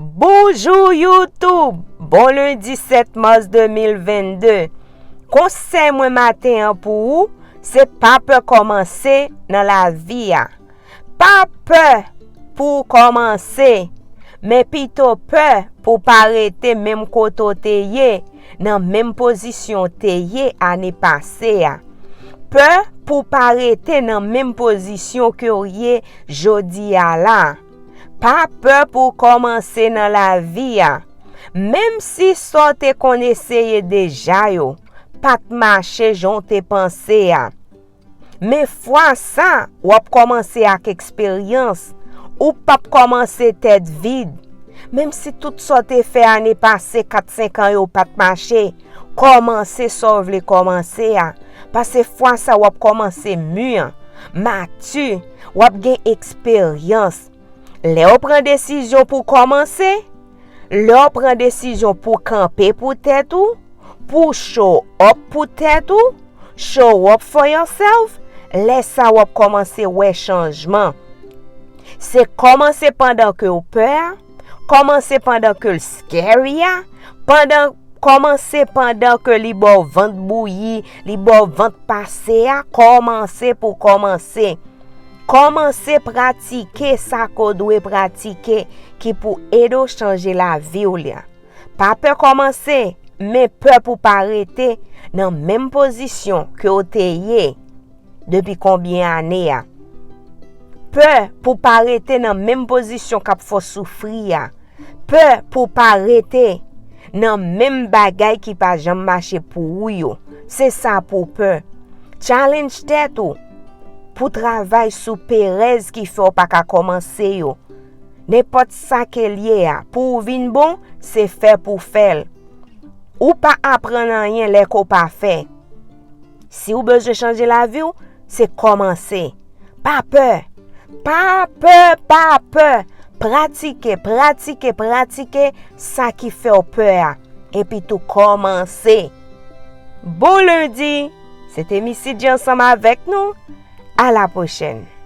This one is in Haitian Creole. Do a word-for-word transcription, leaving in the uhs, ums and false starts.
Bonjou YouTube! Bon lendi sèt mas de mil vennde. Konsèy mwen maten an pou ou, se pa pè kòmanse nan lavi a. Pa pè pou w kòmanse, men pito pè pou w pa rete menm kote w te ye, nan menm pozisyon w te ye ane pase a. Pè pou w pa rete nan menm pozisyon ke w ye jodi a la. Pa pè pou w kòmanse nan lavi a. Menm si sa w te konn eseye deja yo pa t mache jan w te panse a. Men fwa sa, w ap kòmanse ak eksperyans. Ou p ap kòmanse tèt vid. Menm si tout sa w te fè ane pase, kat, senk an yo pa t mache, kòmanse sa w vle kòmanse a. Pase fwa sa, w ap kòmanse mi, mati, w ap gen eksperyans. Lè w pran desizyon pou w kòmanse, lè w pran desizyon pou w kanpe pou tèt ou, pou w show up pou tèt ou, show up for yourself, lè sa w ap kòmanse wè chanjman. Se kòmanse pandan ke w pè a, kòmanse pandan ke l scary a, pandan, kòmanse pandan ke li ba w vant bouyi, li ba w vant pase a, kòmanse pou w kòmanse. Kòmanse pratike sa ke w dwe pratike ki pou ede w chanje lavi w la. Pa pè kòmanse, men pè pou pa rete nan menm pozisyon ke w te ye depi konbyen ane a. Pè pou pa rete nan menm pozisyon k ap fè w soufri a. Pè pou pa rete nan menm bagay ki pa janm mache pou ou yo. Se sa pou pè. Challenge tèt ou pou travay sou perèz ki fè w pa ka kòmanse yo. Nenpòt sa ke l ye a, pou w vin bon, se fè pou fè l. Ou pa aprann anyen lè ke w pa fè. Si w bezwen chanje lavi w, se kòmanse. Pa pè. Pa pè, pa pè. Pratike, pratike, pratike sa ki fè w pè a. Epi tou kòmanse. Bon lendi! Se te Missy G ansanm avèk nou. A la pwochèn!